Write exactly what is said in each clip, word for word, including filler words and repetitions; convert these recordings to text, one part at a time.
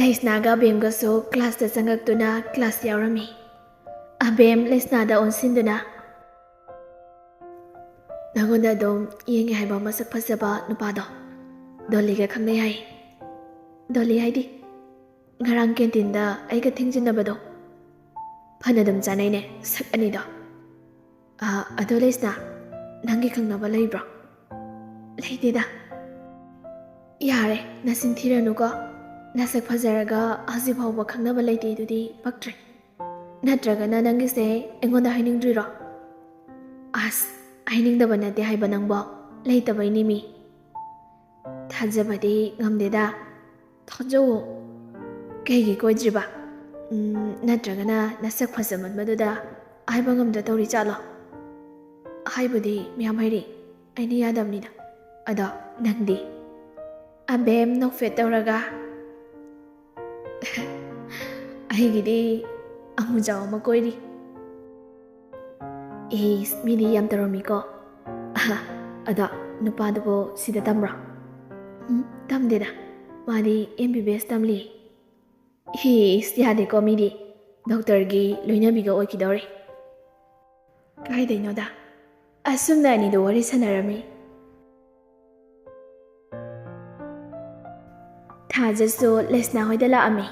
ꯂꯩꯁꯅꯥꯒ ꯑꯕꯦꯝꯒꯁꯨ ꯀ꯭ꯂꯥꯁꯇ ꯆꯪꯉꯛꯇꯨꯅ ꯀ꯭ꯂꯥꯁ ꯌꯥꯎꯔꯝꯃꯤ꯫ ꯑꯕꯦꯝ ꯂꯩꯁꯅꯥꯗ ꯑꯣꯟꯁꯤꯟꯗꯨꯅ, "ꯅꯉꯣꯟꯗ ꯑꯗꯨꯝ ꯌꯦꯡꯉꯦ ꯍꯥꯏꯕ ꯃꯁꯛ ꯐꯖꯕ ꯅꯨꯄꯥꯗꯣ ꯗꯣꯂꯤꯒ ꯈꯪꯅꯩ ꯍꯥꯏ꯫" "ꯗꯣꯂꯤ ꯍꯥꯏꯗꯤ?" "ꯉꯔꯥꯡ ꯀꯦꯟꯇꯤꯟꯗ ꯑꯩꯒ ꯊꯦꯡꯖꯤꯟꯅꯕꯗꯣ꯫ ꯐꯅ ꯑꯗꯨꯝ ꯆꯥꯅꯩꯅꯦ ꯁꯛ ꯑꯅꯤꯗꯣ꯫" "ꯑ, ꯑꯗꯣ ꯂꯩꯁꯅꯥ, ꯅꯪꯒꯤ ꯈꯪꯅꯕ ꯂꯩꯕ꯭ꯔꯣ?" "ꯂꯩꯇꯦꯗ꯫" "ꯌꯥꯔꯦ, ꯅꯆꯤꯟ ꯊꯤꯔꯅꯨꯀꯣ꯫ ꯅꯁꯛ ꯐꯖꯔꯒ ꯍꯧꯖꯤꯛ ꯐꯥꯎꯕ ꯈꯪꯅꯕ ꯂꯩꯇꯦ ꯑꯗꯨꯗꯤ ꯄꯛꯇ꯭ꯔꯦ꯫ ꯅꯠꯇ꯭ꯔꯒꯅ ꯅꯪꯒꯤꯁꯦ ꯑꯩꯉꯣꯟꯗ ꯍꯥꯏꯅꯤꯡꯗ꯭ꯔꯤꯔꯣ?" "ꯑꯁ, ꯍꯥꯏꯅꯤꯡꯗꯕ ꯅꯠꯇꯦ ꯍꯥꯏꯕ ꯅꯪꯕꯣ, ꯂꯩꯇꯕꯩꯅꯤ ꯃꯤ꯫" "ꯊꯥꯖꯕꯗꯤ ꯉꯝꯗꯦꯗ꯫" "ꯊꯥꯖꯧꯋꯣ꯫" "ꯀꯩꯒꯤ ꯀꯣꯏꯗ꯭ꯔꯤꯕ? ꯎꯝ, ꯅꯠꯇ꯭ꯔꯒꯅ ꯅꯁꯛ ꯐꯖꯃꯟꯕꯗꯨꯗ ꯍꯥꯏꯕ ꯉꯝꯗ ꯇꯧꯔꯤ ꯖꯥꯠꯂꯣ?" "ꯍꯥꯏꯕꯨꯗꯤ ꯃꯌꯥꯝ ꯍꯥꯏꯔꯤ, ꯑꯩꯅ ꯌꯥꯗꯕꯅꯤꯗ꯫" "ꯑꯗꯣ ꯅꯪꯗꯤ?" ꯑꯕꯦꯝ ꯅꯣꯛꯐꯦꯠ ꯇꯧꯔꯒ, "ꯑꯩꯒꯤꯗꯤ ꯑꯃꯨꯖꯥꯎ ꯑꯃ ꯀꯣꯏꯔꯤ꯫" "ꯏꯁ, ꯃꯤꯗꯤ ꯌꯥꯝ ꯇꯧꯔꯝꯃꯤꯀꯣ꯫ ꯑꯍ, ꯑꯗꯣ ꯅꯨꯄꯥꯗꯨꯕꯨ ꯁꯤꯗ ꯇꯝꯕ꯭ꯔꯣ?" "ꯎꯝ, ꯇꯝꯗꯦꯗ꯫ ꯃꯥꯗꯤ ꯑꯦꯝ ꯕꯤ ꯕꯤ ꯑꯦꯁ ꯇꯝꯂꯤ꯫" "ꯏꯁ, ꯌꯥꯗꯦꯀꯣ, ꯃꯤꯗꯤ ꯗꯣꯛꯇꯔꯒꯤ ꯂꯣꯏꯅꯕꯤꯒ ꯑꯣꯏꯈꯤꯗꯧꯔꯦ꯫" "ꯀꯥꯏꯗꯩꯅꯣꯗ, ꯑꯁꯨꯝꯅ ꯑꯅꯤꯗꯣ ꯋꯥꯔꯤ ꯁꯥꯟꯅꯔꯝꯃꯤ꯫" ꯊꯥꯖꯁꯨ ꯂꯩꯁꯅꯥ ꯍꯣꯏꯗ ꯂꯥꯛꯑꯝꯃꯤ꯫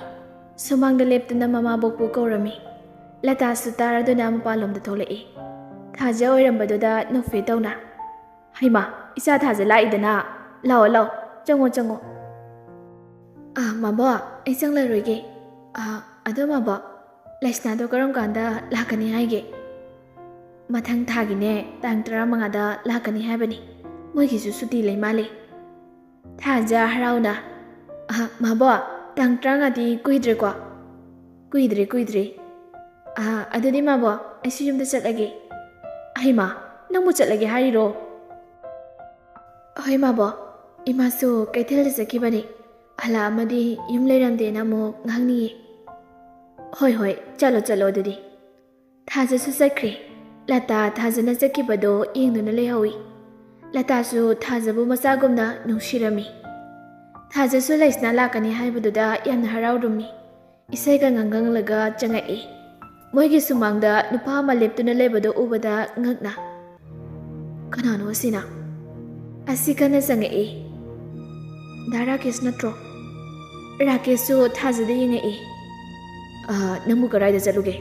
ꯁꯨꯃꯥꯡꯗ ꯂꯦꯞꯇꯨꯅ ꯃꯃꯥꯕꯣꯛꯄꯨ ꯀꯧꯔꯝꯃꯤ꯫ ꯂꯇꯥꯁꯨ ꯇꯥꯔꯗꯨꯅ ꯃꯄꯥꯟꯂꯣꯝꯗ ꯊꯣꯛꯂꯛꯏ꯫ ꯊꯥꯖ ꯑꯣꯏꯔꯝꯕꯗꯨꯗ ꯅꯣꯛꯐꯦ ꯇꯧꯅ, "ꯍꯩꯃꯥ, ꯏꯆꯥ ꯊꯥꯖ ꯂꯥꯛꯏꯗꯅ꯫ ꯂꯥꯛꯑꯣ, ꯂꯥꯛꯑꯣ, ꯆꯪꯉꯣ, ꯆꯪꯉꯣ꯫" "ꯑꯥ, ꯃꯥꯕꯣꯛ, ꯑꯩ ꯆꯪꯂꯔꯣꯏꯒꯦ꯫ ꯑꯥ, ꯑꯗꯣ ꯃꯥꯕꯣꯛ, ꯂꯩꯁꯅꯥꯗꯣ ꯀꯔꯝ ꯀꯥꯟꯗ ꯂꯥꯛꯀꯅꯤ ꯍꯥꯏꯒꯦ?" "ꯃꯊꯪ ꯊꯥꯒꯤꯅꯦ, ꯇꯥꯡ ꯇꯔꯥꯃꯉꯥꯗ ꯂꯥꯛꯀꯅꯤ ꯍꯥꯏꯕꯅꯤ꯫ ꯃꯣꯏꯒꯤꯁꯨ ꯁꯨꯇꯤ ꯂꯩ ꯃꯥꯜꯂꯦ꯫" ꯊꯥꯖ ꯍꯔꯥꯎꯅ, "ꯑꯍ, ꯃꯥꯕꯣꯛ, ꯇꯥꯡ ꯇꯔꯥꯃꯉꯥꯗꯤ ꯀꯨꯏꯗ꯭ꯔꯦꯀꯣ?" "ꯀꯨꯏꯗ꯭ꯔꯦ, ꯀꯨꯏꯗ꯭ꯔꯦ꯫ ꯑꯍ, ꯑꯗꯨꯗꯤ ꯃꯥꯕꯣꯛ, ꯑꯩꯁꯨ ꯌꯨꯝꯗ ꯆꯠꯂꯒꯦ꯫" "ꯑꯍꯩꯃꯥ, ꯅꯪꯕꯨ ꯆꯠꯂꯒꯦ ꯍꯥꯏꯔꯤꯔꯣ?" "ꯍꯣꯏ ꯃꯥꯕꯣꯛ, ꯏꯃꯥꯁꯨ ꯀꯩꯊꯦꯜꯗ ꯆꯠꯈꯤꯕꯅꯤ꯫ ꯍꯜꯂꯛꯑꯝꯃꯗꯤ ꯌꯨꯝ ꯂꯩꯔꯝꯗꯦꯅ ꯑꯃꯨꯛ ꯉꯥꯡꯅꯤꯌꯦ꯫" "ꯍꯣꯏ, ꯍꯣꯏ, ꯆꯠꯂꯣ, ꯆꯠꯂꯣ ꯑꯗꯨꯗꯤ꯫" ꯊꯥꯖꯁꯨ ꯆꯠꯈ꯭ꯔꯦ꯫ ꯂꯇꯥ ꯊꯥꯖꯅ ꯆꯠꯈꯤꯕꯗꯣ ꯌꯦꯡꯗꯨꯅ ꯂꯩꯍꯧꯏ꯫ ꯂꯇꯥꯁꯨ ꯊꯥꯖꯕꯨ ꯃꯆꯥꯒꯨꯝꯅ ꯅꯨꯡꯁꯤꯔꯝꯃꯤ꯫ ꯊꯥꯖꯁꯨ ꯂꯩꯁꯅꯥ ꯂꯥꯛꯀꯅꯤ ꯍꯥꯏꯕꯗꯨꯗ ꯌꯥꯝꯅ ꯍꯔꯥꯎꯔꯝꯃꯤ꯫ ꯏꯁꯩꯒ ꯉꯪꯉꯪꯂꯒ ꯆꯪꯉꯛꯏ꯫ ꯃꯣꯏꯒꯤ ꯁꯨꯃꯥꯡꯗ ꯅꯨꯄꯥ ꯑꯃ ꯂꯦꯞꯇꯨꯅ ꯂꯩꯕꯗꯨ ꯎꯕꯗ ꯉꯛꯅ, "ꯀꯅꯥꯅꯣ ꯑꯁꯤꯅ?" ꯑꯁꯤ ꯀꯟꯅ ꯆꯪꯉꯛꯏ꯫ "ꯗꯥ ꯔꯥꯀꯦꯁ ꯅꯠꯇ꯭ꯔꯣ?" ꯔꯥꯀꯦꯁꯁꯨ ꯊꯥꯖꯗ ꯌꯦꯡꯉꯛꯏ꯫ "ꯑ, ꯅꯪꯕꯨ ꯀꯗꯥꯏꯗ ꯆꯠꯂꯨꯒꯦ?"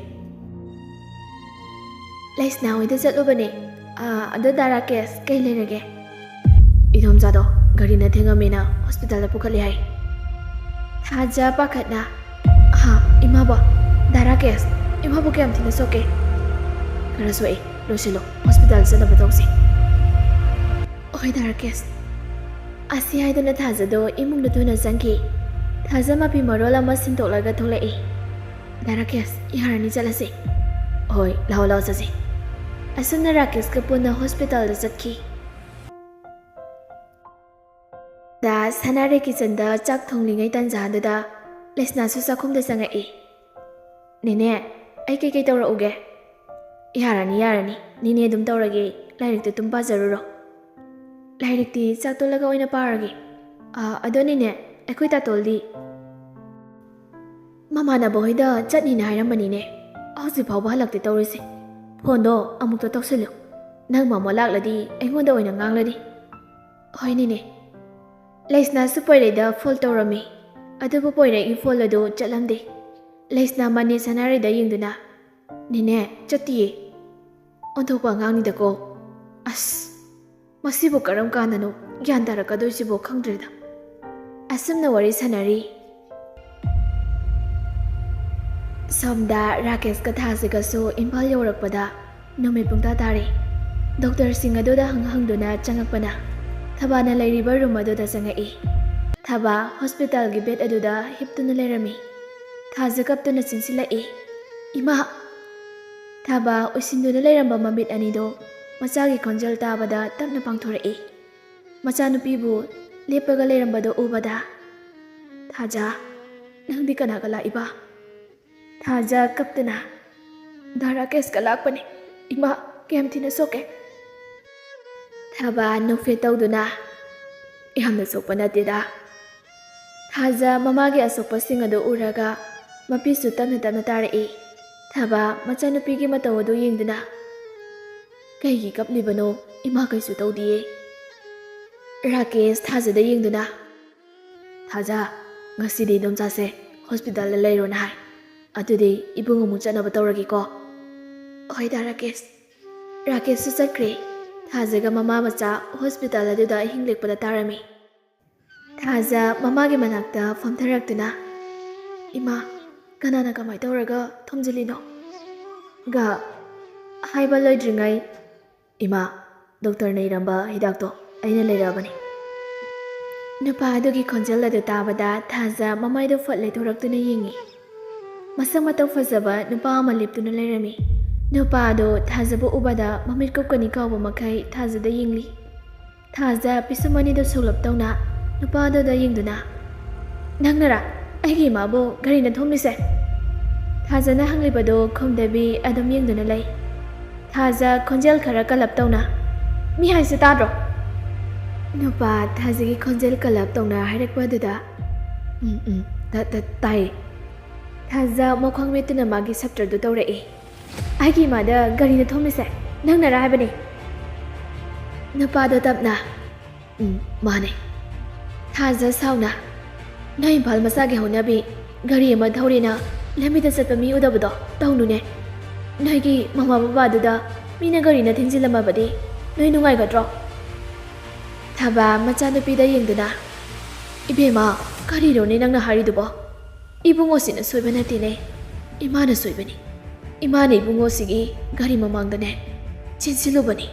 "ꯂꯩꯁꯅꯥ ꯍꯣꯏꯗ ꯆꯠꯂꯨꯕꯅꯦ꯫ ꯑ, ꯑꯗꯣ ꯗꯥ ꯔꯥꯀꯦꯁ, ꯀꯩ ꯂꯩꯔꯒꯦ?" "ꯏꯗꯣꯝꯆꯥꯗꯣ ꯒꯥꯔꯤꯅ ꯊꯦꯡꯉꯝꯃꯦꯅ ꯍꯣꯁꯄꯤꯇꯥꯜꯗ ꯄꯨꯈꯠꯂꯦ ꯍꯥꯏ꯫" ꯊꯥꯖ ꯄꯥꯈꯠꯅ, "ꯍꯥ, ꯏꯃꯥꯕꯣ? ꯗꯥ ꯔꯥꯀꯦꯁ, ꯏꯃꯥꯕꯨ ꯀꯌꯥꯝ ꯊꯤꯅ ꯁꯣꯛꯀꯦ?" "ꯈꯔ ꯁꯣꯛꯑꯦ, ꯂꯣꯏꯁꯤꯜꯂꯣ, ꯍꯣꯁꯄꯤꯇꯥꯜ ꯆꯠꯅꯕ ꯇꯧꯁꯤ꯫" "ꯍꯣꯏ ꯗꯥ ꯔꯥꯀꯦꯁ꯫" ꯑꯁꯤ ꯍꯥꯏꯗꯨꯅ ꯊꯥꯖꯗꯣ ꯏꯃꯨꯡꯗ ꯊꯨꯅ ꯆꯪꯈꯤ꯫ ꯊꯥꯖ ꯃꯐꯤ ꯃꯔꯣꯜ ꯑꯃ ꯁꯤꯟꯗꯣꯛꯂꯒ ꯊꯣꯛꯂꯛꯏ꯫ "ꯗꯥ ꯔꯥꯀꯦꯁ, ꯌꯥꯔꯅꯤ, ꯆꯠꯂꯁꯤ꯫" "ꯍꯣꯏ, ꯂꯥꯛꯑꯣ, ꯂꯥꯛꯑꯣ, ꯆꯠꯁꯤ꯫" ꯑꯁꯨꯝꯅ ꯔꯥꯀꯦꯁꯀ ꯄꯨꯟꯅ ꯍꯣꯁꯄꯤꯇꯥꯜꯗ ꯆꯠꯈꯤ꯫ ꯗꯥ ꯁꯅꯥꯔꯩ ꯀꯤꯆꯟꯗ ꯆꯥꯛ ꯊꯣꯡꯂꯤꯉꯩ ꯇꯥꯟꯖꯥꯗꯨꯗ ꯂꯩꯁꯅꯥꯁꯨ ꯆꯥꯛꯈꯨꯝꯗ ꯆꯪꯉꯛꯏ꯫ "ꯅꯦꯅꯦ, ꯑꯩ ꯀꯩꯀꯩ ꯇꯧꯔꯛꯎꯒꯦ?" "ꯌꯥꯔꯅꯤ, ꯌꯥꯔꯅꯤ꯫ ꯅꯦꯅꯦ ꯑꯗꯨꯝ ꯇꯧꯔꯒꯦ꯫ ꯂꯥꯏꯔꯤꯛꯇꯨ ꯑꯗꯨꯝ ꯄꯥꯖꯔꯨꯔꯣ꯫" "ꯂꯥꯏꯔꯤꯛꯇꯤ ꯆꯥꯛ ꯇꯣꯜꯂꯒ ꯑꯣꯏꯅ ꯄꯥꯔꯒꯦ꯫ ꯑ, ꯑꯗꯣ ꯅꯦꯅꯦ, ꯑꯩꯈꯣꯏ ꯇꯥꯇꯣꯜꯗꯤ?" "ꯃꯃꯥꯟꯅꯕ ꯍꯣꯏꯗ ꯆꯠꯅꯤꯅ ꯍꯥꯏꯔꯝꯕꯅꯤꯅꯦ꯫ ꯍꯧꯖꯤꯛ ꯐꯥꯎꯕ ꯍꯜꯂꯛꯇꯦ ꯇꯧꯔꯤꯁꯦ꯫ ꯐꯣꯟꯗꯣ ꯑꯃꯨꯛꯇ ꯇꯧꯁꯤꯜꯂꯨ꯫ ꯅꯪ ꯃꯃꯣ ꯂꯥꯛꯂꯗꯤ ꯑꯩꯉꯣꯟꯗ ꯑꯣꯏꯅ ꯉꯥꯡꯂꯅꯤ꯫" "ꯍꯣꯏ ꯅꯦꯅꯦ꯫" ꯂꯩꯁꯅꯥꯁꯨ ꯄꯣꯏꯔꯩꯗ ꯐꯣꯟ ꯇꯧꯔꯝꯃꯤ꯫ ꯑꯗꯨꯕꯨ ꯄꯣꯏꯔꯩꯒꯤ ꯐꯣꯟ ꯑꯗꯨ ꯆꯠꯂꯝꯗꯦ꯫ ꯂꯩꯁꯅꯥ ꯃꯅꯦ ꯁꯅꯥꯔꯩꯗ ꯌꯦꯡꯗꯨꯅ, "ꯅꯦꯅꯦ, ꯆꯠꯇꯤꯌꯦ꯫ ꯑꯣꯟꯊꯣꯛꯄ ꯑꯉꯥꯡꯅꯤꯗꯀꯣ꯫ ꯑꯁ, ꯃꯁꯤꯕꯨ ꯀꯔꯝ ꯀꯥꯟꯗꯅꯣ ꯒ꯭ꯌꯥꯟ ꯇꯥꯔꯛꯀꯗꯣꯏꯁꯤꯕꯣ ꯈꯪꯗ꯭ꯔꯦꯗ꯫" ꯑꯁꯨꯝꯅ ꯋꯥꯔꯤ ꯁꯥꯟꯅꯔꯤ꯫ ꯁꯣꯝꯗ ꯔꯥꯀꯦꯁꯀ ꯊꯥꯖꯒꯁꯨ ꯏꯝꯐꯥꯜ ꯌꯧꯔꯛꯄꯗ ꯅꯨꯃꯤꯠ ꯄꯨꯡꯇꯥ ꯇꯥꯔꯦ꯫ ꯗꯣꯛꯇꯔꯁꯤꯡ ꯑꯗꯨꯗ ꯍꯪ ꯍꯪꯗꯨꯅ ꯆꯪꯉꯛꯄꯅ ꯊꯕꯥꯅ ꯂꯩꯔꯤꯕ ꯔꯨꯝ ꯑꯗꯨꯗ ꯆꯪꯉꯛꯏ꯫ ꯊꯕꯥ ꯍꯣꯁꯄꯤꯇꯥꯜꯒꯤ ꯕꯦꯗ ꯑꯗꯨꯗ ꯍꯤꯞꯇꯨꯅ ꯂꯩꯔꯝꯃꯤ꯫ ꯊꯥꯖ ꯀꯞꯇꯨꯅ ꯆꯦꯟꯁꯤꯜꯂꯛꯏ꯫ "ꯏꯃꯥ!" ꯊꯕꯥ ꯎꯏꯁꯤꯟꯗꯨꯅ ꯂꯩꯔꯝꯕ ꯃꯃꯤꯠ ꯑꯅꯤꯗꯨ ꯃꯆꯥꯒꯤ ꯈꯣꯟꯖꯦꯜ ꯇꯥꯕꯗ ꯇꯞꯅ ꯄꯥꯡꯊꯣꯔꯛꯏ꯫ ꯃꯆꯥꯅꯨꯄꯤꯕꯨ ꯂꯦꯞꯄꯒ ꯂꯩꯔꯝꯕꯗꯨ ꯎꯕꯗ, "ꯊꯥꯖ, ꯅꯪꯗꯤ ꯀꯅꯥꯒ ꯂꯥꯛꯏꯕ?" ꯊꯥꯖ ꯀꯞꯇꯨꯅ, "ꯗꯥ ꯔꯥꯀꯦꯁꯀ ꯂꯥꯛꯄꯅꯤ꯫ ꯏꯃꯥ, ꯀꯌꯥꯝ ꯊꯤꯅ ꯁꯣꯛꯀꯦ?" ꯊꯕꯥ ꯅꯣꯛꯐꯦꯠ ꯇꯧꯗꯨꯅ, "ꯌꯥꯝꯅ ꯁꯣꯛꯄ ꯅꯠꯇꯦꯗ꯫ ꯊꯥꯖ ꯃꯃꯥꯒꯤ ꯑꯁꯣꯛꯄꯁꯤꯡ ꯑꯗꯨ ꯎꯔꯒ ꯃꯄꯤꯁꯨ ꯇꯞꯅ ꯇꯞꯅ ꯇꯥꯔꯛꯏ꯫ ꯊꯕꯥ ꯃꯆꯥꯅꯨꯄꯤꯒꯤ ꯃꯇꯧ ꯑꯗꯨ ꯌꯦꯡꯗꯨꯅ, "ꯀꯩꯒꯤ ꯀꯞꯂꯤꯕꯅꯣ? ꯏꯃꯥ ꯀꯩꯁꯨ ꯇꯧꯗꯤꯌꯦ꯫" ꯔꯥꯀꯦꯁ ꯊꯥꯖꯗ ꯌꯦꯡꯗꯨꯅ, "ꯊꯥꯖ, ꯉꯁꯤꯗꯤ ꯏꯗꯣꯝꯆꯥꯁꯦ ꯍꯣꯁꯄꯤꯇꯥꯜꯗ ꯂꯩꯔꯣꯅ ꯍꯥꯏ꯫ ꯑꯗꯨꯗꯤ ꯏꯕꯨꯡ ꯑꯃꯨꯛ ꯆꯠꯅꯕ ꯇꯧꯔꯒꯦꯀꯣ꯫" "ꯍꯣꯏꯗ ꯔꯥꯀꯦꯁ꯫" ꯔꯥꯀꯦꯁꯁꯨ ꯆꯠꯈ꯭ꯔꯦ꯫ ꯊꯥꯖꯒ ꯃꯃꯥ ꯃꯆꯥ ꯍꯣꯁꯄꯤꯇꯥꯜ ꯑꯗꯨꯗ ꯑꯍꯤꯡ ꯂꯦꯛꯄꯗ ꯇꯥꯔꯝꯃꯤ꯫ ꯊꯥꯖ ꯃꯃꯥꯒꯤ ꯃꯅꯥꯛꯇ ꯐꯝꯊꯔꯛꯇꯨꯅ, "ꯏꯃꯥ, ꯀꯅꯥꯅ ꯀꯃꯥꯏ ꯇꯧꯔꯒ ꯊꯣꯝꯖꯤꯜꯂꯤꯅꯣ?" ꯒ ꯍꯥꯏꯕ ꯂꯣꯏꯗ꯭ꯔꯤꯉꯩ, "ꯏꯃꯥ, ꯗꯣꯛꯇꯔꯅ ꯏꯔꯝꯕ ꯍꯤꯗꯥꯛꯇꯣ ꯑꯩꯅ ꯂꯩꯔꯛꯑꯕꯅꯤ꯫" ꯅꯨꯄꯥ ꯑꯗꯨꯒꯤ ꯈꯣꯟꯖꯦꯜ ꯑꯗꯨ ꯇꯥꯕꯗ ꯊꯥꯖ ꯃꯃꯥꯏꯗꯨ ꯐꯠ ꯂꯩꯊꯣꯔꯛꯇꯨꯅ ꯌꯦꯡꯉꯤ꯫ ꯃꯁꯛ ꯃꯇꯧ ꯐꯖꯕ ꯅꯨꯄꯥ ꯑꯃ ꯂꯦꯞꯇꯨꯅ ꯂꯩꯔꯝꯃꯤ꯫ ꯅꯨꯄꯥ ꯑꯗꯨ ꯊꯥꯖꯕ ꯎꯕꯗ ꯃꯃꯤꯠ ꯀꯨꯞꯀꯅꯤ ꯀꯥꯎꯕ ꯃꯈꯩ ꯊꯥꯖꯗ ꯌꯦꯡꯂꯤ꯫ ꯊꯥꯖ ꯄꯤꯁꯨꯝ ꯑꯅꯤꯗꯨ ꯁꯣꯛꯂꯞ ꯇꯧꯅ ꯅꯨꯄꯥ ꯑꯗꯨꯗ ꯌꯦꯡꯗꯨꯅ, "ꯅꯪꯅꯔꯥ ꯑꯩꯒꯤ ꯏꯃꯥꯕꯨ ꯒꯥꯔꯤꯅ ꯊꯣꯝꯂꯤꯁꯦ?" ꯊꯥꯖꯅ ꯍꯪꯂꯤꯕꯗꯨ ꯈꯨꯝꯗꯕꯤ ꯑꯗꯨꯝ ꯌꯦꯡꯗꯨꯅ ꯂꯩ꯫ ꯊꯥꯖ ꯈꯣꯟꯖꯦꯜ ꯈꯔ ꯀꯜꯂꯞ ꯇꯧꯅ, "ꯃꯤ ꯍꯥꯏꯁꯦ ꯇꯥꯗ꯭ꯔꯣ?" ꯅꯨꯄꯥ ꯊꯥꯖꯒꯤ ꯈꯣꯟꯖꯦꯜ ꯀꯜꯂꯞ ꯇꯧꯅ ꯍꯥꯏꯔꯛꯄ ꯑꯗꯨꯗ, "ꯎꯝ, ꯎꯝ, ꯇ-, ꯇ-, ꯇꯥꯏꯌꯦ꯫" ꯊꯥꯖ ꯃꯈꯣꯡ ꯃꯦꯠꯇꯨꯅ ꯃꯥꯒꯤ ꯁꯞꯇꯔꯗꯨ ꯇꯧꯔꯛꯏ꯫ "ꯑꯩꯒꯤ ꯏꯃꯥꯗ ꯒꯥꯔꯤꯅ ꯊꯣꯝꯂꯤꯁꯦ ꯅꯪꯅꯔꯥ ꯍꯥꯏꯕꯅꯤ?" ꯅꯨꯄꯥꯗꯣ ꯇꯞꯅ, "ꯎꯝ, ꯃꯥꯅꯦ꯫" ꯊꯥꯖ ꯁꯥꯎꯅ, "ꯅꯣꯏ ꯏꯝꯐꯥꯜ ꯃꯆꯥꯒꯤ ꯍꯧꯅꯕꯤ ꯒꯥꯔꯤ ꯑꯃ ꯊꯧꯔꯦꯅ ꯂꯝꯕꯤꯗ ꯆꯠꯄ ꯃꯤ ꯎꯗꯕꯗꯣ ꯇꯧꯅꯨꯅꯦ꯫ ꯅꯣꯏꯒꯤ ꯃꯃꯥ ꯕꯕꯥꯗꯨꯗ ꯃꯤꯅ ꯒꯥꯔꯤꯅ ꯊꯤꯟꯖꯤꯜꯂꯝꯃꯕꯗꯤ ꯅꯣꯏ ꯅꯨꯡꯉꯥꯏꯒꯗ꯭ꯔꯣ?" ꯊꯕꯥ ꯃꯆꯥꯅꯨꯄꯤꯗ ꯌꯦꯡꯗꯨꯅ, "ꯏꯕꯦꯝꯃ, ꯀꯔꯤꯅꯣꯅꯦ ꯅꯪꯅ ꯍꯥꯏꯔꯤꯗꯨꯕꯣ? ꯏꯕꯨꯡꯉꯣꯁꯤꯅ ꯁꯣꯏꯕ ꯅꯠꯇꯦꯅꯦ, ꯏꯃꯥꯅ ꯁꯣꯏꯕꯅꯤ꯫ ꯏꯃꯥꯅ ꯏꯕꯨꯡꯉꯣꯁꯤꯒꯤ ꯒꯥꯔꯤ ꯃꯃꯥꯡꯗꯅꯦ ꯆꯦꯟꯁꯤꯜꯂꯨꯕꯅꯤ꯫"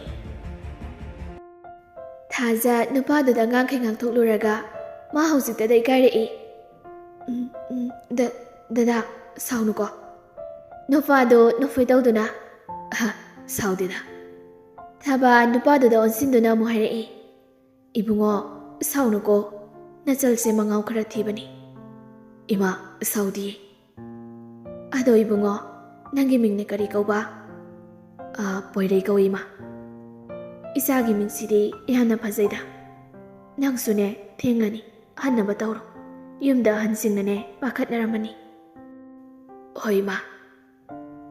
ꯊꯥꯖ ꯅꯨꯄꯥꯗꯨꯗ ꯉꯥꯡꯈꯩ ꯉꯥꯡꯊꯣꯛꯂꯨꯔꯒ ꯃꯥ ꯍꯧꯖꯤꯛꯇꯗ ꯏꯀꯥꯏꯔꯛꯏ꯫ "ꯎꯝ, ꯎꯝ, ꯗ-, ꯗꯗꯥ, ꯁꯥꯎꯅꯨꯀꯣ꯫" ꯅꯨꯄꯥꯗꯣ ꯅꯣꯛꯐꯦ ꯇꯧꯗꯨꯅ, "ꯑꯍ, ꯁꯥꯎꯗꯦꯗ꯫" ꯊꯕꯥ ꯅꯨꯄꯥꯗꯨꯗ ꯑꯣꯟꯁꯤꯟꯗꯨꯅ ꯑꯃꯨꯛ ꯍꯥꯏꯔꯛꯏ, "ꯏꯕꯨꯡꯉꯣ, ꯁꯥꯎꯅꯨꯀꯣ, ꯅꯆꯜꯁꯦ ꯃꯉꯥꯎ ꯈꯔ ꯊꯤꯕꯅꯤ꯫" "ꯏꯃꯥ, ꯁꯥꯎꯗꯤꯌꯦ꯫ ꯑꯗꯣ ꯏꯕꯨꯡꯉꯣ, ꯅꯪꯒꯤ ꯃꯤꯡꯅ ꯀꯔꯤ ꯀꯧꯕ?" "ꯑ, ꯄꯣꯏꯔꯩ ꯀꯧꯏ, ꯏꯃꯥ꯫" "ꯏꯆꯥꯒꯤ ꯃꯤꯡꯁꯤꯗꯤ ꯌꯥꯝꯅ ꯐꯖꯩꯗ꯫ ꯅꯪꯁꯨꯅꯦ, ꯊꯦꯡꯂꯅꯤ, ꯍꯟꯅꯕ ꯇꯧꯔꯣ꯫ ꯌꯨꯝꯗ ꯑꯍꯟꯁꯤꯡꯅꯅꯦ ꯄꯥꯈꯠꯅꯔꯝꯃꯅꯤ꯫ ꯍꯣꯏ ꯏꯃꯥ꯫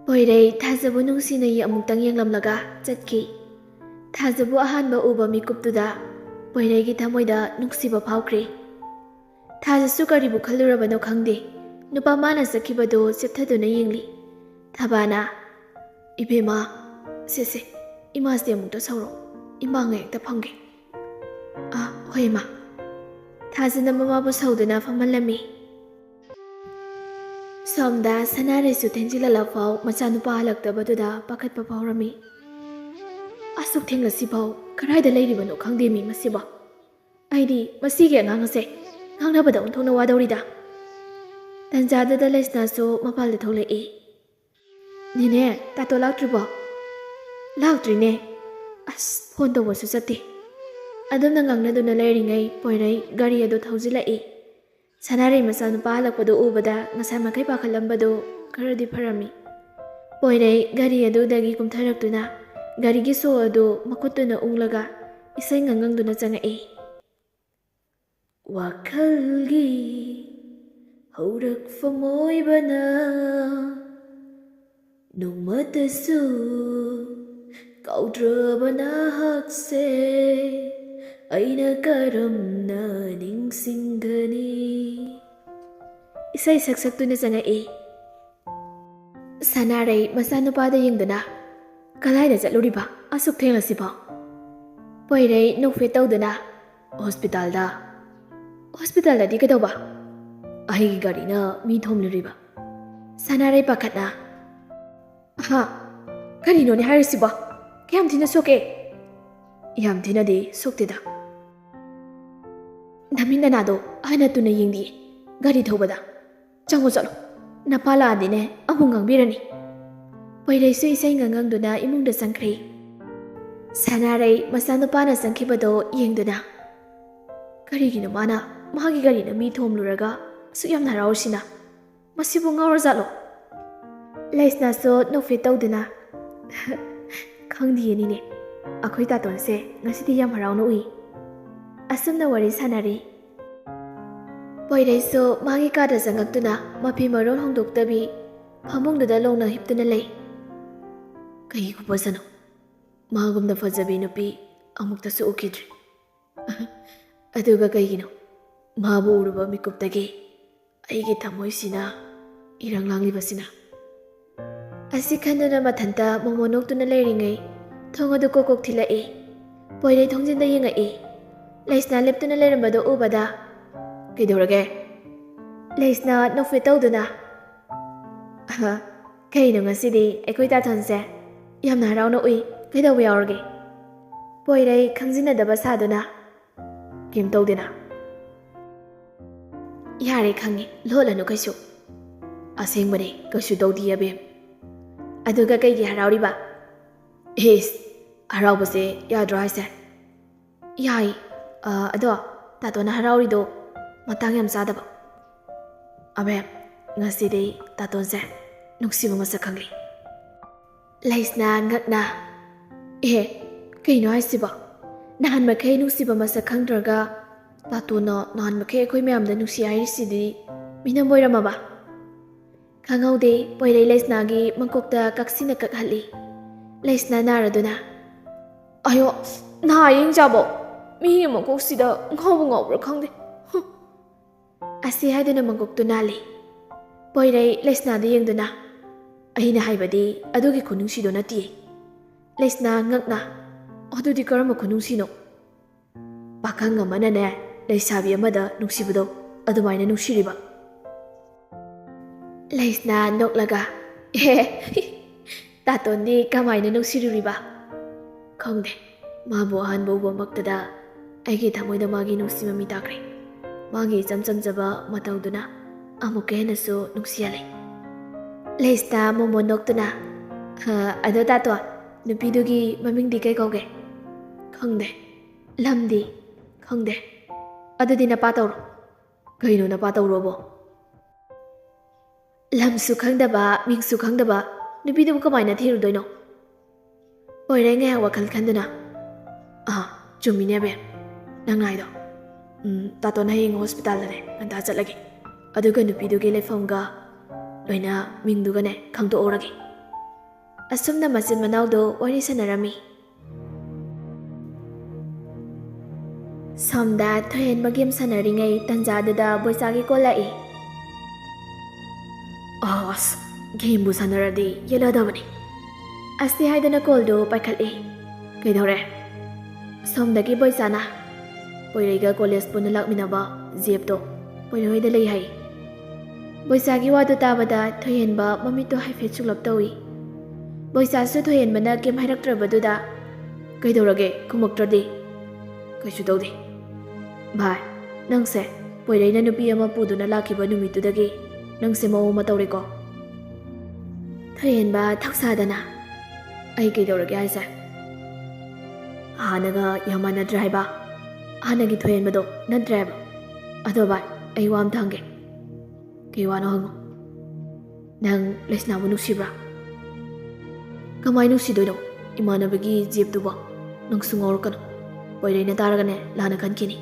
ꯄꯣꯏꯔꯩ ꯊꯥꯖꯕꯨ ꯅꯨꯡꯁꯤꯅ ꯑꯃꯨꯛꯇꯪ ꯌꯦꯡꯂꯝꯂꯒ ꯆꯠꯈꯤ꯫ ꯊꯥꯖꯕꯨ ꯑꯍꯥꯟꯕ ꯎꯕ ꯃꯤꯀꯨꯞꯇꯨꯗ ꯄꯣꯏꯔꯩꯒꯤ ꯊꯃꯣꯏꯗ ꯅꯨꯡꯁꯤꯕ ꯐꯥꯎꯈ꯭ꯔꯦ꯫ ꯊꯥꯖꯁꯨ ꯀꯔꯤꯕꯨ ꯈꯜꯂꯨꯔꯕꯅꯣ ꯈꯪꯗꯦ, ꯅꯨꯄꯥ ꯃꯥꯅ ꯆꯠꯈꯤꯕꯗꯨ ꯆꯦꯞꯊꯗꯨꯅ ꯌꯦꯡꯂꯤ꯫ ꯊꯕꯥꯅ, "ꯏꯕꯦꯝꯃ, ꯁꯦ ꯁꯦ, ꯏꯃꯥꯁꯦ ꯑꯃꯨꯛꯇ ꯁꯧꯔꯣ, ꯏꯃꯥ ꯉꯥꯏꯍꯥꯛꯇ ꯐꯝꯒꯦ꯫" "ꯑꯥ, ꯍꯣꯏ ꯏꯃꯥ꯫" ꯊꯥꯖꯅ ꯃꯃꯥꯕꯨ ꯁꯧꯗꯨꯅ ꯐꯝꯍꯜꯂꯝꯃꯤ꯫ ꯁꯣꯝꯗ ꯁꯅꯥꯔꯩꯁꯨ ꯊꯦꯡꯖꯤꯜꯂꯛꯂꯐꯥꯎ ꯃꯆꯥꯅꯨꯄꯥ ꯍꯜꯂꯛꯇꯕꯗꯨꯗ ꯄꯥꯈꯠꯄ ꯐꯥꯎꯔꯝꯃꯤ꯫ "ꯑꯁꯨꯛ ꯊꯦꯡꯂꯁꯤꯐꯥꯎ ꯀꯗꯥꯏꯗ ꯂꯩꯔꯤꯕꯅꯣ ꯈꯪꯗꯦ ꯃꯤ ꯃꯁꯤꯕꯣ꯫ ꯑꯩꯗꯤ ꯃꯁꯤꯒꯤ ꯑꯉꯥꯡ ꯑꯁꯦ ꯉꯥꯡꯅꯕꯗ ꯑꯣꯟꯊꯣꯛꯅ ꯋꯥꯗꯧꯔꯤꯗ꯫" ꯇꯟꯖꯥꯗꯨꯗ ꯂꯩꯁꯅꯥꯁꯨ ꯃꯄꯥꯜꯗ ꯊꯣꯛꯂꯛꯏ꯫ "ꯅꯦꯅꯦ, ꯇꯥꯇꯣ ꯂꯥꯛꯇ꯭ꯔꯤꯕꯣ?" "ꯂꯥꯛꯇ꯭ꯔꯤꯅꯦ꯫ ꯑꯁ, ꯐꯣꯟ ꯇꯧꯕꯁꯨ ꯆꯠꯇꯦ꯫" ꯑꯗꯨꯝꯅ ꯉꯥꯡꯅꯗꯨꯅ ꯂꯩꯔꯤꯉꯩ ꯄꯣꯏꯔꯩ ꯒꯥꯔꯤ ꯑꯗꯨ ꯊꯧꯖꯤꯜꯂꯛꯏ꯫ ꯁꯅꯥꯔꯩ ꯃꯆꯥꯅꯨꯄꯥ ꯍꯜꯂꯛꯄꯗꯨ ꯎꯕꯗ ꯉꯁꯥꯏ ꯃꯈꯩ ꯄꯥꯈꯠꯂꯝꯕꯗꯨ ꯈꯔꯗꯤ ꯐꯔꯝꯃꯤ꯫ ꯄꯣꯏꯔꯩ ꯒꯥꯔꯤ ꯑꯗꯨꯗꯒꯤ ꯀꯨꯝꯊꯔꯛꯇꯨꯅ ꯒꯥꯔꯤꯒꯤ ꯁꯣ ꯑꯗꯨ ꯃꯈꯨꯠꯇꯨꯅ ꯎꯪꯂꯒ ꯏꯁꯩ ꯉꯪꯉꯪꯗꯨꯅ ꯆꯪꯉꯛꯏ꯫ ꯋꯥꯈꯜꯒꯤ ꯍꯧꯔꯛꯐꯝ ꯑꯣꯏꯕꯅ ꯅꯣꯡꯃꯇꯁꯨ ꯀꯥꯎꯗ꯭ꯔꯕ ꯅꯍꯥꯛꯁꯦ ꯑꯩꯅ ꯀꯔꯝꯅ ꯅꯤꯡꯁꯤꯡꯒꯅꯤ? ꯏꯁꯩ ꯁꯛ ꯁꯛꯇꯨꯅ ꯆꯪꯉꯛꯏ꯫ ꯁꯅꯥꯔꯩ ꯃꯆꯥꯅꯨꯄꯥꯗ ꯌꯦꯡꯗꯨꯅ, "ꯀꯗꯥꯏꯗ ꯆꯠꯂꯨꯔꯤꯕ ꯑꯁꯨꯛ ꯊꯦꯡꯂꯁꯤꯐꯥꯎ?" ꯄꯣꯏꯔꯩ ꯅꯣꯛꯐꯦꯠ ꯇꯧꯗꯨꯅ, "ꯍꯣꯁꯄꯤꯇꯥꯜꯗ꯫" "ꯍꯣꯁꯄꯤꯇꯥꯜꯗꯗꯤ ꯀꯩꯗꯧꯕ?" "ꯑꯩꯒꯤ ꯒꯥꯔꯤꯅ ꯃꯤ ꯊꯣꯝꯂꯨꯔꯤꯕ꯫" ꯁꯅꯥꯔꯩ ꯄꯥꯈꯠꯅ, "ꯑꯍꯥ, ꯀꯔꯤꯅꯣꯅꯦ ꯍꯥꯏꯔꯤꯁꯤꯕꯣ? ꯀꯌꯥꯝ ꯊꯤꯅ ꯁꯣꯛꯀꯦ?" "ꯌꯥꯝ ꯊꯤꯅꯗꯤ ꯁꯣꯛꯇꯦꯗ꯫" "ꯅꯃꯤꯠ ꯅꯅꯥꯗꯣ ꯑꯍꯟ ꯑꯗꯨꯅ ꯌꯦꯡꯗꯤꯌꯦ ꯒꯥꯔꯤ ꯊꯧꯕꯗ꯫ ꯆꯪꯉꯣ ꯆꯠꯂꯣ, ꯅꯄꯥ ꯂꯥꯛꯑꯗꯤꯅꯦ ꯑꯃꯨꯛ ꯉꯥꯡꯕꯤꯔꯅꯤ꯫" ꯄꯣꯏꯔꯩꯁꯨ ꯏꯁꯩ ꯉꯪꯉꯪꯗꯨꯅ ꯏꯃꯨꯡꯗ ꯆꯪꯈ꯭ꯔꯦ꯫ ꯁꯅꯥꯔꯩ ꯃꯆꯥꯅꯨꯄꯥꯅ ꯆꯪꯈꯤꯕꯗꯣ ꯌꯦꯡꯗꯨꯅ, "ꯀꯔꯤꯒꯤꯅꯣ ꯃꯥꯅ ꯃꯥꯒꯤ ꯒꯥꯔꯤꯅ ꯃꯤ ꯊꯣꯝꯂꯨꯔꯒ ꯑꯁꯨꯛ ꯌꯥꯝꯅ ꯍꯔꯥꯎꯔꯤꯁꯤꯅ? ꯃꯁꯤꯕꯨ ꯉꯥꯎꯔꯖꯥꯠꯂꯣ?" ꯂꯩꯁꯅꯥꯁꯨ ꯅꯣꯛꯐꯦꯠ ꯇꯧꯗꯨꯅ, "ꯈꯪꯗꯤꯌꯦ ꯅꯦꯅꯦ, ꯑꯩꯈꯣꯏ ꯇꯥꯇꯣꯟꯁꯦ ꯉꯁꯤꯗꯤ ꯌꯥꯝ ꯍꯔꯥꯎꯅ ꯎꯏ꯫" ꯑꯁꯨꯝꯅ ꯋꯥꯔꯤ ꯁꯥꯟꯅꯔꯤ꯫ ꯄꯣꯏꯔꯩꯁꯨ ꯃꯥꯒꯤ ꯀꯥꯗ ꯆꯪꯉꯛꯇꯨꯅ ꯃꯐꯤ ꯃꯔꯣꯜ ꯍꯣꯡꯗꯣꯛꯇꯕꯤ ꯐꯃꯨꯡꯗꯨꯗ ꯂꯣꯡꯅ ꯍꯤꯞꯇꯨꯅ ꯂꯩ꯫ ꯀꯩ ꯈꯨꯐꯖꯅꯣ! ꯃꯥꯒꯨꯝꯅ ꯐꯖꯕꯤ ꯅꯨꯄꯤ ꯑꯃꯨꯛꯇꯁꯨ ꯎꯈꯤꯗ꯭ꯔꯤ꯫ ꯑꯗꯨꯒ ꯀꯩꯒꯤꯅꯣ ꯃꯥꯕꯨ ꯎꯔꯨꯕ ꯃꯤꯀꯨꯞꯇꯒꯤ ꯑꯩꯒꯤ ꯊꯃꯣꯏꯁꯤꯅ ꯏꯔꯪ ꯂꯥꯡꯂꯤꯕꯁꯤꯅ? ꯑꯁꯤ ꯈꯟꯗꯨꯅ ꯃꯊꯟꯇ ꯃꯣꯃꯣ ꯅꯣꯛꯇꯨꯅ ꯂꯩꯔꯤꯉꯩ ꯊꯣꯡ ꯑꯗꯨ ꯀꯣꯛ ꯀꯣꯛ ꯊꯤꯜꯂꯛꯏ꯫ ꯄꯣꯏꯔꯩ ꯊꯣꯡꯖꯤꯟꯗ ꯌꯦꯡꯉꯛꯏ꯫ ꯂꯩꯁꯅꯥ ꯂꯦꯞꯇꯨꯅ ꯂꯩꯔꯝꯕꯗꯨ ꯎꯕꯗ, "ꯀꯩꯗꯧꯔꯒꯦ?" ꯂꯩꯁꯅꯥ ꯅꯣꯛꯐꯦꯠ ꯇꯧꯗꯨꯅ, "ꯑꯍ, ꯀꯩꯅꯣ ꯉꯁꯤꯗꯤ ꯑꯩꯈꯣꯏ ꯇꯥꯊꯣꯟꯁꯦ ꯌꯥꯝꯅ ꯍꯔꯥꯎꯅ ꯎꯏ꯫ ꯀꯩꯗꯧꯕ ꯌꯥꯎꯔꯒꯦ?" ꯄꯣꯏꯔꯩ ꯈꯪꯖꯤꯟꯅꯗꯕ ꯁꯥꯗꯨꯅ, "ꯀꯩꯝ ꯇꯧꯗꯦꯅ꯫" "ꯌꯥꯔꯦ, ꯈꯪꯉꯦ, ꯂꯣꯠꯂꯅꯨ ꯀꯩꯁꯨ꯫ ꯑꯁꯦꯡꯕꯅꯦ, ꯀꯩꯁꯨ ꯇꯧꯗꯤꯌꯦ ꯑꯕꯦꯝ꯫" "ꯑꯗꯨꯒ ꯀꯩꯒꯤ ꯍꯔꯥꯎꯔꯤꯕ?" "ꯏꯁ, ꯍꯔꯥꯎꯕꯁꯦ ꯌꯥꯗ꯭ꯔꯣ ꯍꯥꯏꯁꯦ?" "ꯌꯥꯏ, ꯑ, ꯑꯗꯣ ꯇꯥꯇꯣꯟꯅ ꯍꯔꯥꯎꯔꯤꯗꯣ ꯃꯇꯥꯡ ꯌꯥꯝ ꯆꯥꯗꯕ꯫ ꯑꯕꯦꯝ, ꯉꯁꯤꯗꯤ ꯇꯥꯇꯣꯟꯁꯦ ꯅꯨꯡꯁꯤꯕ ꯃꯁꯛ ꯈꯪꯂꯦ꯫" ꯂꯩꯁꯅꯥ ꯉꯛꯅ, "ꯑꯦ, ꯀꯩꯅꯣ ꯍꯥꯏꯁꯤꯕꯣ? ꯅꯍꯥꯟ ꯃꯈꯩ ꯅꯨꯡꯁꯤꯕ ꯃꯁꯛ ꯈꯪꯗ꯭ꯔꯒ ꯇꯥꯇꯣꯟꯅ ꯅꯍꯥꯟ ꯃꯈꯩ ꯑꯩꯈꯣꯏ ꯃꯌꯥꯝꯗ ꯅꯨꯡꯁꯤ ꯍꯥꯏꯔꯤꯁꯤꯗꯤ ꯃꯤꯅꯝ ꯑꯣꯏꯔꯝꯃꯕ?" ꯈꯪꯍꯧꯗꯦ, ꯄꯣꯏꯔꯩ ꯂꯩꯁꯅꯥꯒꯤ ꯃꯀꯣꯛꯇ ꯀꯛꯁꯤꯟꯅ ꯀꯛꯍꯠꯂꯤ꯫ ꯂꯩꯁꯅꯥ ꯅꯥꯔꯗꯨꯅ, "ꯑꯌꯣ, ꯅꯍꯥ ꯌꯦꯡ ꯆꯥꯕꯣ, ꯃꯤꯒꯤ ꯃꯀꯣꯛꯁꯤꯗ ꯉꯥꯎꯕ ꯉꯥꯎꯕ꯭ꯔꯥ ꯈꯪꯗꯦ꯫" ꯍꯨꯝ꯫ ꯑꯁꯤ ꯍꯥꯏꯗꯨꯅ ꯃꯀꯣꯛꯇꯨ ꯅꯥꯜꯂꯤ꯫ ꯄꯣꯏꯔꯩ ꯂꯩꯁꯅꯥꯗ ꯌꯦꯡꯗꯨꯅ, "ꯑꯩꯅ ꯍꯥꯏꯕꯗꯤ ꯑꯗꯨꯒꯤ ꯈꯨꯅꯨꯡꯁꯤꯗꯣ ꯅꯠꯇꯦ꯫" ꯂꯩꯁꯅꯥ ꯉꯛꯅ, "ꯑꯗꯨꯗꯤ ꯀꯔꯝꯕ ꯈꯨꯅꯨꯡꯁꯤꯅꯣ?" "ꯄꯥꯈꯪ ꯑꯃꯅꯅꯦ, ꯂꯩꯁꯥꯕꯤ ꯑꯃꯗ ꯅꯨꯡꯁꯤꯕꯗꯣ, ꯑꯗꯨꯃꯥꯏꯅ ꯅꯨꯡꯁꯤꯔꯤꯕ꯫" ꯂꯩꯁꯅꯥ ꯅꯣꯛꯂꯒ, "ꯑꯦ, ꯇꯥꯇꯣꯟꯗꯤ ꯀꯃꯥꯏꯅ ꯅꯨꯡꯁꯤꯔꯨꯔꯤꯕ?" "ꯈꯪꯗꯦ, ꯃꯥꯕꯨ ꯑꯍꯥꯟꯕ ꯎꯕꯃꯛꯇꯗ ꯑꯩꯒꯤ ꯊꯃꯣꯏꯗ ꯃꯥꯒꯤ ꯅꯨꯡꯁꯤ ꯃꯃꯤ ꯇꯥꯈ꯭ꯔꯦ꯫ ꯃꯥꯒꯤ ꯏꯆꯝ ꯆꯝꯖꯕ ꯃꯇꯧꯗꯨꯅ ꯑꯃꯨꯛꯀ ꯍꯦꯟꯅꯁꯨ ꯅꯨꯡꯁꯤꯍꯜꯂꯦ꯫" ꯂꯩꯁꯅꯥ ꯃꯣꯃꯣꯟ ꯅꯣꯛꯇꯨꯅ, "ꯍ, ꯑꯗꯣ ꯇꯥꯇꯣꯟ, ꯅꯨꯄꯤꯗꯨꯒꯤ ꯃꯃꯤꯡꯗꯤ ꯀꯩ ꯀꯧꯒꯦ?" "ꯈꯪꯗꯦ꯫" "ꯂꯝꯗꯤ?" "ꯈꯪꯗꯦ꯫" "ꯑꯗꯨꯗꯤ ꯅꯄꯥ ꯇꯧꯔꯣ꯫" "ꯀꯩꯅꯣ ꯅꯄꯥ ꯇꯧꯔꯣꯕꯣ?" "ꯂꯝꯁꯨ ꯈꯪꯗꯕ, ꯃꯤꯡꯁꯨ ꯈꯪꯗꯕ ꯅꯨꯄꯤꯗꯨꯕꯨ ꯀꯃꯥꯏꯅ ꯊꯤꯔꯨꯗꯣꯏꯅꯣ?" ꯄꯣꯏꯔꯩ ꯉꯥꯏꯍꯥꯛ ꯋꯥꯈꯜ ꯈꯟꯗꯨꯅ, "ꯑꯥ, ꯆꯨꯝꯃꯤꯅꯦ ꯕꯦꯝ, ꯅꯪ ꯍꯥꯏꯗꯣ꯫ "ꯎꯝ, ꯇꯥꯇꯣꯟ ꯍꯌꯦꯡ ꯍꯣꯁꯄꯤꯇꯥꯜꯗꯅꯦ ꯉꯟꯇꯥ ꯆꯠꯂꯒꯦ꯫ ꯑꯗꯨꯒ ꯅꯨꯄꯤꯗꯨꯒꯤ ꯂꯩꯐꯝꯒ ꯂꯣꯏꯅ ꯃꯤꯡꯗꯨꯒꯅꯦ ꯈꯪꯗꯣꯛꯍꯧꯔꯒꯦ꯫" ꯑꯁꯨꯝꯅ ꯃꯆꯤꯟ ꯃꯅꯥꯎꯗꯣ ꯋꯥꯔꯤ ꯁꯥꯟꯅꯔꯝꯃꯤ꯫ ꯁꯣꯝꯗ ꯊꯣꯏꯍꯦꯟꯕ ꯒꯦꯝ ꯁꯥꯟꯅꯔꯤꯉꯩ ꯇꯟꯖꯥꯗꯨꯗ ꯕꯣꯏꯆꯥꯒꯤ ꯀꯣꯜ ꯂꯥꯛꯏ꯫ "ꯑꯁ, ꯒꯦꯝꯕꯨ ꯁꯥꯟꯅꯔꯗꯤ ꯌꯦꯠꯂꯗꯕꯅꯤ꯫" ꯑꯁꯤ ꯍꯥꯏꯗꯅ ꯀꯣꯜꯗꯨ ꯄꯥꯏꯈꯠꯂꯤ꯫ "ꯀꯩꯗꯧꯔꯦ?" ꯁꯣꯝꯗꯒꯤ ꯕꯣꯏꯆꯥꯅ, "ꯄꯣꯏꯔꯩꯒ ꯀꯣꯂꯦꯖ ꯄꯨꯟꯅ ꯂꯥꯛꯃꯤꯟꯅꯕ ꯖꯦꯞꯇꯣ ꯄꯣꯏꯔꯩ ꯍꯣꯏꯗ ꯂꯩ ꯍꯥꯏ꯫" ꯕꯣꯏꯆꯥꯒꯤ ꯋꯥꯗꯨ ꯇꯥꯕꯗ ꯊꯣꯏꯍꯦꯟꯕ ꯃꯃꯤꯠꯇꯨ ꯍꯥꯏꯐꯦꯠ ꯁꯨꯛꯂꯞ ꯇꯧꯏ꯫ ꯕꯣꯏꯆꯥꯁꯨ ꯊꯣꯏꯍꯦꯟꯕꯅ ꯀꯩꯝ ꯍꯥꯏꯔꯛꯇ꯭ꯔꯕꯗꯨꯗ, "ꯀꯩꯗꯧꯔꯒꯦ? ꯈꯨꯝꯃꯛꯇ꯭ꯔꯗꯤ?" "ꯀꯩꯁꯨ ꯇꯧꯗꯦ꯫" "ꯚꯥꯏ, ꯅꯪꯁꯦ ꯄꯣꯏꯔꯩꯅ ꯅꯨꯄꯤ ꯑꯃ ꯄꯨꯗꯨꯅ ꯂꯥꯛꯈꯤꯕ ꯅꯨꯃꯤꯠꯇꯨꯗꯒꯤ ꯅꯪꯁꯦ ꯃꯑꯣꯡ ꯑꯃ ꯇꯧꯔꯦꯀꯣ꯫" ꯊꯣꯏꯍꯦꯟꯕ ꯊꯧꯁꯥꯗꯅ, "ꯑꯩ ꯀꯩꯗꯧꯔꯒꯦ ꯍꯥꯏꯁꯦ? ꯍꯥꯟꯅꯒ ꯌꯥꯝ ꯃꯥꯟꯅꯗ꯭ꯔꯦ ꯍꯥꯏꯕ꯫ ꯍꯥꯟꯅꯒꯤ ꯊꯣꯏꯍꯦꯟꯕꯗꯣ ꯅꯠꯇ꯭ꯔꯦ ꯍꯥꯏꯕ꯫ ꯑꯗꯣ ꯚꯥꯏ, ꯑꯩ ꯋꯥ ꯑꯝꯇ ꯍꯪꯒꯦ꯫" "ꯀꯩ ꯋꯥꯅꯣ ꯍꯪꯉꯣ꯫" "ꯅꯪ ꯂꯩꯁꯅꯥꯕꯨ ꯅꯨꯡꯁꯤꯕ꯭ꯔꯥ?" "ꯀꯃꯥꯏ ꯅꯨꯡꯁꯤꯗꯣꯏꯅꯣ? ꯏꯃꯥꯟꯅꯕꯒꯤ ꯖꯦꯞꯇꯨꯕꯣ?" "ꯅꯪꯁꯨ ꯉꯥꯎꯔꯛꯀꯅꯨ꯫ ꯄꯣꯏꯔꯩꯅ ꯇꯥꯔꯒꯅꯦ ꯂꯥꯟꯅ ꯈꯟꯈꯤꯅꯤ꯫"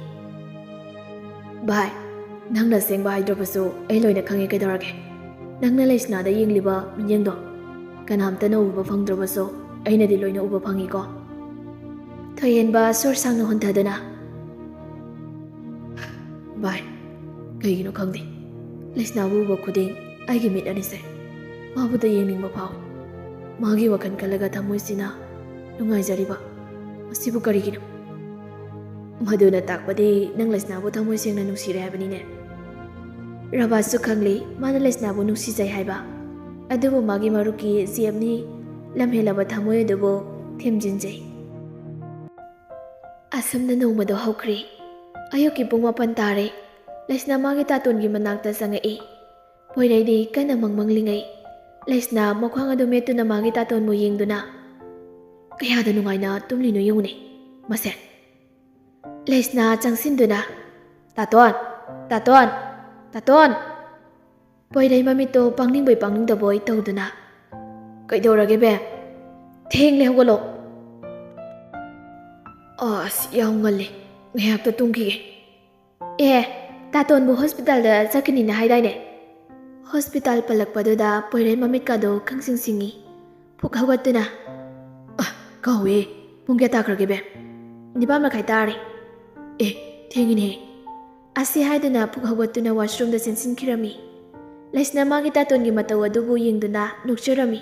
"ꯚꯥꯏ, ꯅꯪꯅ ꯑꯁꯦꯡꯕ ꯍꯥꯏꯗ꯭ꯔꯕꯁꯨ ꯑꯩ ꯂꯣꯏꯅ ꯈꯪꯉꯦ, ꯀꯩꯗꯧꯔꯒꯦ? ꯅꯪꯅ ꯂꯩꯁꯅꯥꯗ ꯌꯦꯡꯂꯤꯕ ꯃꯤꯠꯌꯦꯡꯗꯣ ꯀꯅꯥꯝꯇꯅ ꯎꯕ ꯐꯪꯗ꯭ꯔꯕꯁꯨ ꯑꯩꯅꯗꯤ ꯂꯣꯏꯅ ꯎꯕ ꯐꯪꯉꯤꯀꯣ꯫" ꯊꯣꯏꯍꯦꯟꯕ ꯁꯣꯔ ꯁꯥꯡꯅ ꯍꯣꯟꯊꯗꯨꯅ, "ꯚꯥꯏ, ꯀꯩꯒꯤꯅꯣ ꯈꯪꯗꯦ, ꯂꯩꯁꯅꯥꯕꯨ ꯎꯕ ꯈꯨꯗꯤꯡ ꯑꯩꯒꯤ ꯃꯤꯠ ꯑꯅꯤꯁꯦ ꯃꯥꯕꯨꯗ ꯌꯦꯡꯅꯤꯡꯕ ꯐꯥꯎꯏ꯫ ꯃꯥꯒꯤ ꯋꯥꯈꯜ ꯈꯜꯂꯒ ꯊꯃꯣꯏꯁꯤꯅ ꯅꯨꯡꯉꯥꯏꯖꯔꯤꯕ꯫ ꯃꯁꯤꯕꯨ ꯀꯔꯤꯒꯤꯅꯣ? ꯃꯗꯨꯅ ꯇꯥꯛꯄꯗꯤ ꯅꯪ ꯂꯩꯁꯅꯥꯕꯨ ꯊꯃꯣꯏ ꯁꯦꯡꯅ ꯅꯨꯡꯁꯤꯔꯦ ꯍꯥꯏꯕꯅꯤꯅꯦ꯫" ꯔꯕꯥꯁꯁꯨ ꯈꯪꯂꯤ ꯃꯥꯅ ꯂꯩꯁꯅꯥꯕꯨ ꯅꯨꯡꯁꯤꯖꯩ ꯍꯥꯏꯕ, ꯑꯗꯨꯕꯨ ꯃꯥꯒꯤ ꯃꯔꯨꯞꯀꯤ ꯖꯦꯞꯅꯤ ꯂꯝꯍꯦꯜꯂꯕ ꯊꯃꯣꯏ ꯑꯗꯨꯕꯨ ꯊꯦꯝꯖꯤꯟꯖꯩ꯫ ꯑꯁꯨꯝꯅ ꯅꯣꯡꯃꯗꯣ ꯍꯧꯈ꯭ꯔꯦ꯫ ꯑꯌꯨꯛꯀꯤ ꯄꯨꯡ ꯃꯥꯄꯟ ꯇꯥꯔꯦ꯫ ꯂꯩꯁꯅꯥ ꯃꯥꯒꯤ ꯇꯥꯇꯣꯟꯒꯤ ꯃꯅꯥꯛꯇ ꯆꯪꯉꯛꯏ꯫ ꯄꯣꯏꯔꯩꯗꯤ ꯀꯟꯅ ꯃꯪ ꯃꯪꯂꯤꯉꯩ, ꯂꯩꯁꯅꯥ ꯃꯈ꯭ꯋꯥꯡ ꯑꯗꯨ ꯃꯦꯠꯇꯨꯅ ꯃꯥꯒꯤ ꯇꯥꯇꯣꯟꯕꯨ ꯌꯦꯡꯗꯨꯅ, ꯀꯌꯥꯗ ꯅꯨꯡꯉꯥꯏꯅ ꯇꯨꯝꯂꯤꯅꯣ ꯌꯦꯡꯉꯨꯅꯦ ꯃꯁꯦ꯫ ꯂꯩꯁꯅꯥ ꯆꯪꯁꯤꯟꯗꯨꯅ, "ꯇꯥꯇꯣꯟ! ꯇꯥꯇꯣꯟ! ꯇꯥꯇꯣꯟ!" ꯄꯣꯏꯔꯩ ꯃꯃꯤꯠꯇꯣ ꯄꯥꯡꯅꯤꯡꯕꯣꯏ ꯄꯥꯡꯅꯤꯡꯗꯕꯣꯏ ꯇꯧꯗꯨꯅ, "ꯀꯩꯗꯧꯔꯒꯦ, ꯕꯦꯝ? ꯊꯦꯡꯂꯦ, ꯍꯧꯒꯠꯂꯣ꯫" "ꯑꯁ, ꯌꯥꯝ ꯉꯜꯂꯦ, ꯉꯥꯏꯍꯥꯛꯇ ꯇꯨꯝꯈꯤꯒꯦ꯫" ꯑꯦ, ꯇꯥꯇꯣꯟꯕꯨ ꯍꯣꯁꯄꯤꯇꯥꯜꯗ ꯆꯠꯀꯅꯤꯅ ꯍꯥꯏꯗꯥꯏꯅꯦ? ꯍꯣꯁꯄꯤꯇꯥꯜ ꯄꯜꯂꯛꯄꯗꯨꯗ ꯄꯣꯏꯔꯩ ꯃꯃꯤꯠꯀꯗꯣ ꯈꯪꯁꯤꯡ ꯁꯤꯡꯉꯤ꯫ ꯐꯨꯛ ꯍꯧꯒꯠꯇꯨꯅ, "ꯑ, ꯀꯥꯎꯋꯦ꯫ ꯄꯨꯡ ꯀꯌꯥ ꯇꯥꯈ꯭ꯔꯒꯦ, ꯕꯦꯝ?" "ꯅꯤꯄꯥꯟ ꯃꯈꯥꯏ ꯇꯥꯔꯦ꯫" "ꯑꯦ, ꯊꯦꯡꯉꯤꯅꯦꯍꯦ꯫" ꯑꯁꯤ ꯍꯥꯏꯗꯨꯅ ꯐꯨꯛ ꯍꯧꯒꯠꯇꯨꯅ ꯋꯥꯁꯔꯨꯝꯗ ꯆꯦꯟꯁꯤꯟꯈꯤꯔꯝꯃꯤ꯫ ꯂꯩꯁꯅꯥ ꯃꯥꯒꯤ ꯇꯥꯇꯣꯟꯒꯤ ꯃꯇꯧ ꯑꯗꯨꯕꯨ ꯌꯦꯡꯗꯨꯅ ꯅꯣꯛꯆꯔꯝꯃꯤ꯫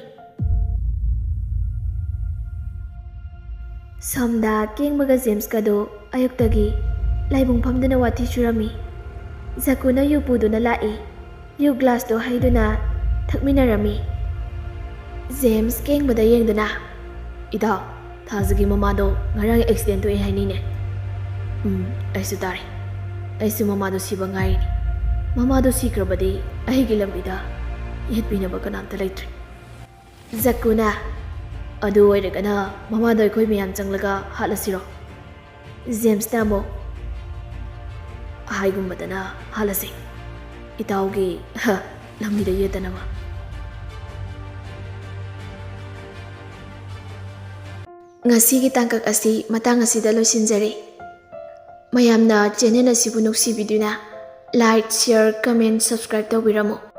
ꯁꯣꯝꯗ ꯀꯦꯡꯕꯒ ꯖꯦꯝꯁꯀꯗꯣ ꯑꯌꯨꯛꯇꯒꯤ ꯂꯥꯏꯕꯨꯡ ꯐꯝꯗꯨꯅ ꯋꯥꯊꯤ ꯁꯨꯔꯝꯃꯤ꯫ ꯖꯀꯨꯅ ꯌꯨ ꯄꯨꯗꯨꯅ ꯂꯥꯛꯏ꯫ ꯌꯨ ꯒ꯭ꯂꯥꯁꯇꯣ ꯍꯩꯗꯨꯅ ꯊꯛꯃꯤꯟꯅꯔꯝꯃꯤ꯫ ꯖꯦꯝꯁ ꯀꯦꯡꯕꯗ ꯌꯦꯡꯗꯨꯅ, "ꯏꯇꯥꯎ, ꯊꯥꯖꯒꯤ ꯃꯃꯥꯗꯣ ꯉꯔꯥꯡ ꯑꯦꯛꯁꯤꯗꯦꯟ ꯊꯣꯛꯑꯦ ꯍꯥꯏꯅꯤꯅꯦ꯫" "ꯎꯝ, ꯑꯩꯁꯨ ꯇꯥꯔꯦ꯫ ꯑꯩꯁꯨ ꯃꯃꯥꯗꯣ ꯁꯤꯕ ꯉꯥꯏꯔꯤꯅꯤ꯫ ꯃꯃꯥꯗꯣ ꯁꯤꯈ꯭ꯔꯕꯗꯤ ꯑꯩꯒꯤ ꯂꯝꯕꯤꯗ ꯌꯦꯠꯄꯤꯅꯕ ꯀꯅꯥꯝꯇ ꯂꯩꯇ꯭ꯔꯦ꯫" ꯖꯀꯨꯅ, "ꯑꯗꯨ ꯑꯣꯏꯔꯒꯅ ꯃꯃꯥꯗꯣ ꯑꯩꯈꯣꯏ ꯃꯌꯥꯝ ꯆꯪꯂꯒ ꯍꯥꯠꯂꯁꯤꯔꯣ?" ꯖꯦꯝꯁꯅ ꯑꯃꯨꯛ, "ꯍꯥꯏꯒꯨꯝꯕꯗꯅ ꯍꯥꯠꯂꯁꯤ, ꯏꯇꯥꯎꯒꯤ, ꯍ, ꯂꯝꯕꯤꯗ ꯌꯦꯠꯇꯅꯕ꯫" ꯉꯁꯤꯒꯤ ꯇꯥꯡꯀꯛ ꯑꯁꯤ ꯃꯇꯥꯡ ꯑꯁꯤꯗ ꯂꯣꯏꯁꯤꯟꯖꯔꯦ꯫ ꯃꯌꯥꯝꯅ ꯆꯦꯅꯦꯜ ꯑꯁꯤꯕꯨ ꯅꯨꯡꯁꯤꯕꯤꯗꯨꯅ like, share, comment, subscribe ꯇꯧꯕꯤꯔꯝꯃꯨ꯫